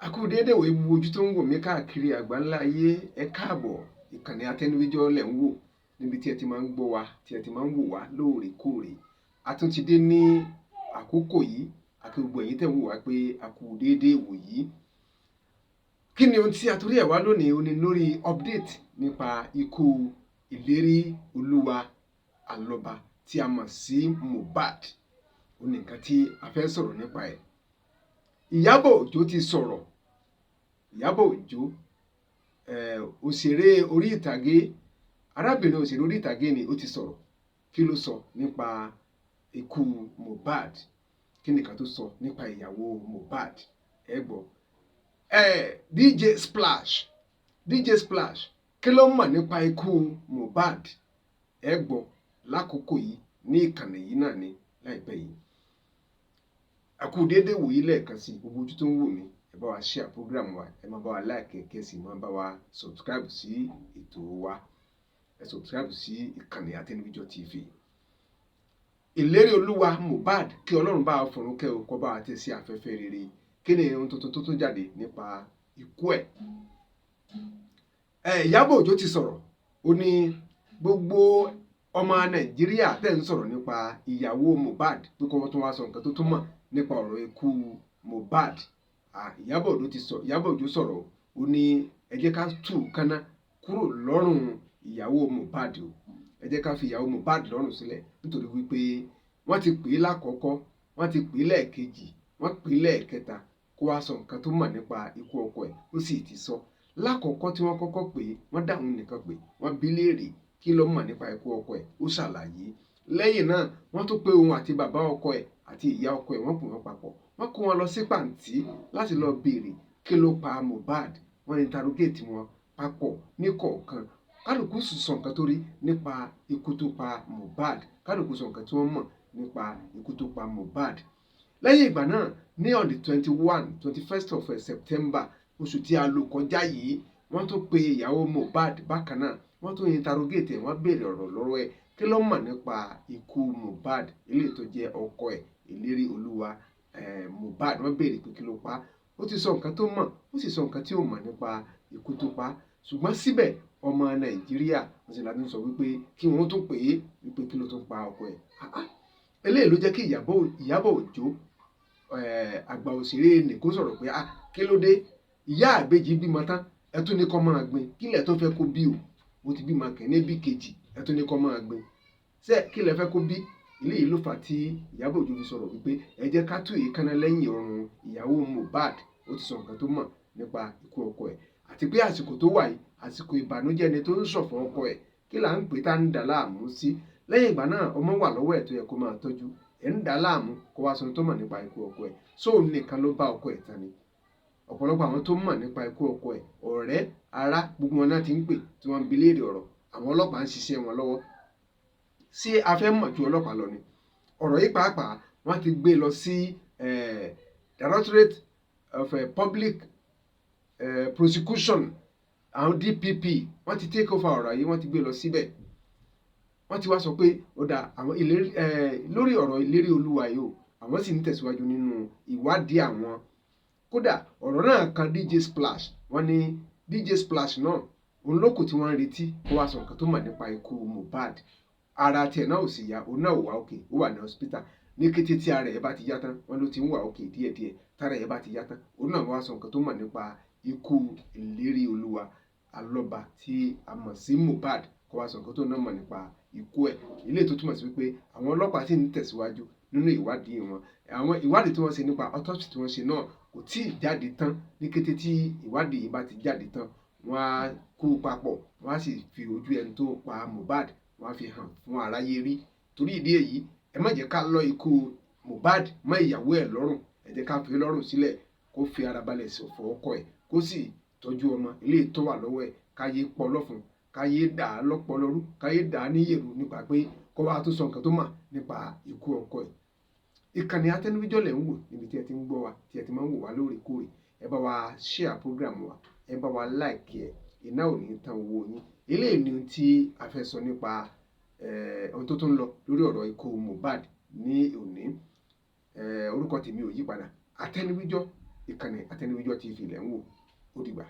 A kú déédé ìwòyí, gbogbo ojú tó ń wò mí káàkiri àgbáńlá ayé. Ẹ káàbọ̀. Ìkànnì Atẹnubíjọ́ lẹ̀ ń wò, níbi tí ẹ ti máa ń gbọ́ wa, tí ẹ ti máa ń wò wá lóòrèkóòrè. A tún ti dé ní àkókò yìí. A kí gbogbo ẹ̀yin tẹ́ ń wò wá pé a kú déédé ìwòyí. Kí ni ohun tí a torí ẹ̀ wá lónìí? Ó ní lórí update nípa ikú Ìlérí Olúwa Alọ́ba tí a mọ̀ sí Mohbad. Ó ní nǹkan tí a fẹ́ sọ̀rọ̀ nípa ẹ̀. Ìyábọ̀ Òjó ti sọ̀rọ̀. Ìyábọ̀ Òjó, òṣèré orí ìtàgé, arábìnrin òṣèré orí ìtàgé ni, ó ti sọ̀rọ̀. Kí ló sọ nípa ikú Mohbad? Kí nìkan tó sọ nípa ìyàwó Mohbad? Ẹ gbọ́. DJ Splash, DJ Splash, kí ló mọ̀ nípa ikú Mohbad? Ẹ gbọ́ lákòókò yìí ní ìkànnì yìí náà ni láìpẹ́ yìí. A kú déédéé wòyí lẹ́ẹ̀kan sí. Gbogbo ojú tó ń wò mí, ẹ bá wa share program wa, ẹ máa bá wa like, kẹ́ sì máa bá wa subscribe sí ètò wa. Ẹ subscribe sí ìkànnì Atẹnubíjọ́ TV. Ìlérí Olúwa Mohbad, kí Ọlọ́run bá wa fọ̀run kẹ́ o, kó bá wa tẹ́ sí afẹ́fẹ́ rere. Kí ni ohun tuntun tó tún jáde nípa ikú ẹ̀? Ẹ Ìyábọ̀ Òjó ti sọ̀rọ̀. Ó ní gbogbo ọmọ Nàìjíríà tẹ̀ ń sọ̀rọ̀ nípa ìyàwó Mohbad pé kó wọ́n tún wá sọ nǹkan tó tún mọ̀ nípa ọ̀rọ̀ ikú Mohbad. Ìyábọ̀ Òjó ti sọ, Ìyábọ̀ Òjó sọ̀rọ̀. Ó ní ẹ jẹ́ ká tú kánná kúrò lọ́rùn ìyàwó Mohbad o. Ẹ jẹ́ ká fi ìyàwó Mohbad lọ́rùn sílẹ̀, nítorí wípé wọ́n ti pè é lákọ̀ọ́kọ́, wọ́n ti pè é lẹ́ẹ̀kejì, wọ́n pè é lẹ́ẹ̀kẹta kó wá sọ nǹkan tó mọ̀ nípa ikú ọkọ ẹ̀. Ó sì ti sọ. Lákọ̀ọ́kọ́ tí wọ́n kọ́kọ́ pè é, wọ́n dáhùn nìkan pé wọ́n bi léèrè kí ló mọ̀ nípa ikú ọkọ ẹ̀, ó ṣàlàyé. Lẹ́yìn náà, wọ́n tún pé òun àti bàbá ọkọ ẹ̀ àti ìyá ọkọ ẹ̀. Wọ́n pè wọ́n papọ̀, wọ́n kó wọn lọ sí pàǹtí láti lọ béèrè kí ló pa Mohbad. Wọ́n interrogate wọn papọ̀ ní kọ̀ọ̀kan. Kálukú sì sọ nǹkan tó rí nípa ikú tó pa Mohbad. Kálukú sọ nǹkan tí wọ́n mọ̀ nípa ikú tó pa Mohbad. Lẹ́yìn ìgbà náà, ní on the 21, 21st of September, oṣù tí a lò kọjá yìí, wọ́n tún pe ìyàwó Mohbad bákan náà. Wọ́n tún interrogate ẹ̀, wọ́n béèrè ọ̀rọ̀ lọ́wọ́ ẹ̀, kí ló mọ̀ nípa ikú Mohbad, eléyìí tó jẹ́ ọkọ ẹ̀, Ìlérí Olúwa Mohbad. Wọ́n béèrè pé kí ló pa. Ó ti sọ nǹkan tó mọ̀, ó sì sọ nǹkan tí ò mọ̀ nípa ikú tó pa. Ṣùgbọ́n síbẹ̀, ọmọ Nàìjíríà wọ́n sì láti sọ wípé kí wọ́n tún pè é wípé kí ló tún pa ọkọ ẹ̀. Eléyìí ló jẹ́ kí Ìyábọ̀ Òjó, àgbà òṣèré nì, kó sọ̀rọ̀ pé, "Ah, kí ló dé? Ìyá àbèjì bímọ tán, ẹ tún ní kó máa gbin. Kí lẹ̀ tó fẹ́ kó bí o? Mo ti bímọ kẹ́ni, bí kejì, ẹ tún ní kó máa gbin. Ṣé kí lẹ fẹ́ kó bí?" Eléyìí ló fà á tí Ìyábọ̀ Òjó fi sọ̀rọ̀ wípé ẹ jẹ́ ká tú èékánná lẹ́yìn ọrùn ìyàwó Mohbad. Ó ti sọ nǹkan tó mọ̀ nípa ikú ọkọ ẹ̀, àti pé àsìkò tó wà yìí, àsìkò ìbànújẹ́ ni tó ń ṣọ̀fọ̀ ọkọ ẹ̀. Kí là ń pè tá ń dà láàmú sí? Lẹ́yìn ìgbà náà, ọmọ wà lọ́wọ́ ẹ̀ tó yẹ kó máa tọ́jú, ẹ̀ ń dà láàmú kó wá sọ tó mọ̀ nípa ikú ọkọ ẹ̀. Sóun nìkan ló bá ọkọ ẹ̀ tán ni? Ọ̀pọ̀lọpọ̀ àwọn tó mọ̀ nípa ikú ọkọ ẹ̀, ọ̀rẹ́, ará, gbogbo wọn náà ti ń pè tí wọ́n ń bi léèrè ọ̀rọ̀. Àwọn ọlọ́pàá ń ṣiṣẹ́ wọn lọ́wọ́. Ṣé a fẹ́ mọ̀ ju ọlọ́pàá lọ ni? Ọ̀rọ̀ yìí pàápàá, wọ́n ti gbé lọ sí Directorate of Public Prosecution, àwọn DPP. Wọ́n ti take over ọ̀rọ̀ yìí, wọ́n ti gbé lọ síbẹ̀. Wọ́n ti wá sọ pé ó dà àwọn ìlérí lórí ọ̀rọ̀ Ìlérí Olúwa yìí o. Àwọn sì ń tẹ̀síwájú nínú ìwádìí àwọn. Kódà, ọ̀rọ̀ náà kan DJ Splash. Wọ́n ní DJ Splash náà, òun ló kù tí wọ́n ń retí kó wá sọ nǹkan tó mọ̀ nípa ikú Mohbad. Ara tiẹ̀ náà ò sì yá, òun náà ò wá okay, ó wà ní hospital. Ní kété tí ara ẹ̀ bá ti yá tán, wọ́n ló ti ń wà okay díẹ̀díẹ̀, tára ẹ̀ bá ti yá tán, òun náà wá sọ nǹkan tó mọ̀ nípa ikú Ìlérí Olúwa Alọ́ba tí a mọ̀ sí Mohbad, kó wá sọ nǹkan tó náà mọ̀ nípa ikú ẹ̀. Eléyìí tó túmọ̀ sí wípé àwọn ọlọ́pàá sì ń tẹ̀síwájú nínú ìwádìí wọn. Àwọn ìwádìí tí wọ́n ṣe nípa autopsy tí wọ́n ṣe náà kò tíì jáde tán. Ní kété tí ìwádìí yìí bá ti jáde tán, wọ́n á kó papọ̀, wọ́n á sì fi ojú ẹni tó pa Mohbad, wọ́n á fi hàn fún aráyé rí. Torí ìdí èyí, ẹ má jẹ́ ká lọ ikú Mohbad mọ́ ìyàwó ẹ̀ lọ́rùn. Ẹ jẹ́ ká fi lọ́rùn sílẹ̀, kó fi ara balẹ̀ ṣọ̀fọ̀ ọkọ ẹ̀, kó sì tọ́jú ọmọ eléyìí tó wà lọ́wọ́ ẹ̀. Káyé pọ̀ lọ́fun, káyé dà á lọ́pọlọrú, káyé dà á níyèrú nípa pé kó wá tó sọ nǹkan tó mọ̀ nípa ikú ọkọ ẹ̀. Ìkànnì Atẹnubíjọ́ lẹ̀ ń wò, níbi tí ẹ ti ń gbọ́ wa, tí ẹ ti máa ń wò wá lóòrèkóòrè. Ẹ bá wa share program wa, ẹ bá wa like ẹ. Iná ò ní tán owó yín. Eléyìí ni ohun tí a fẹ́ sọ nípa ohun tó tún ń lọ lórí ọ̀rọ̀ ikú Mohbad ní òní. Orúkọ tèmi ò yí padà, Atẹnubíjọ́. Ìkànnì Àtẹnuwíjọ TV lẹ́ ń wò. Ó dìgbà.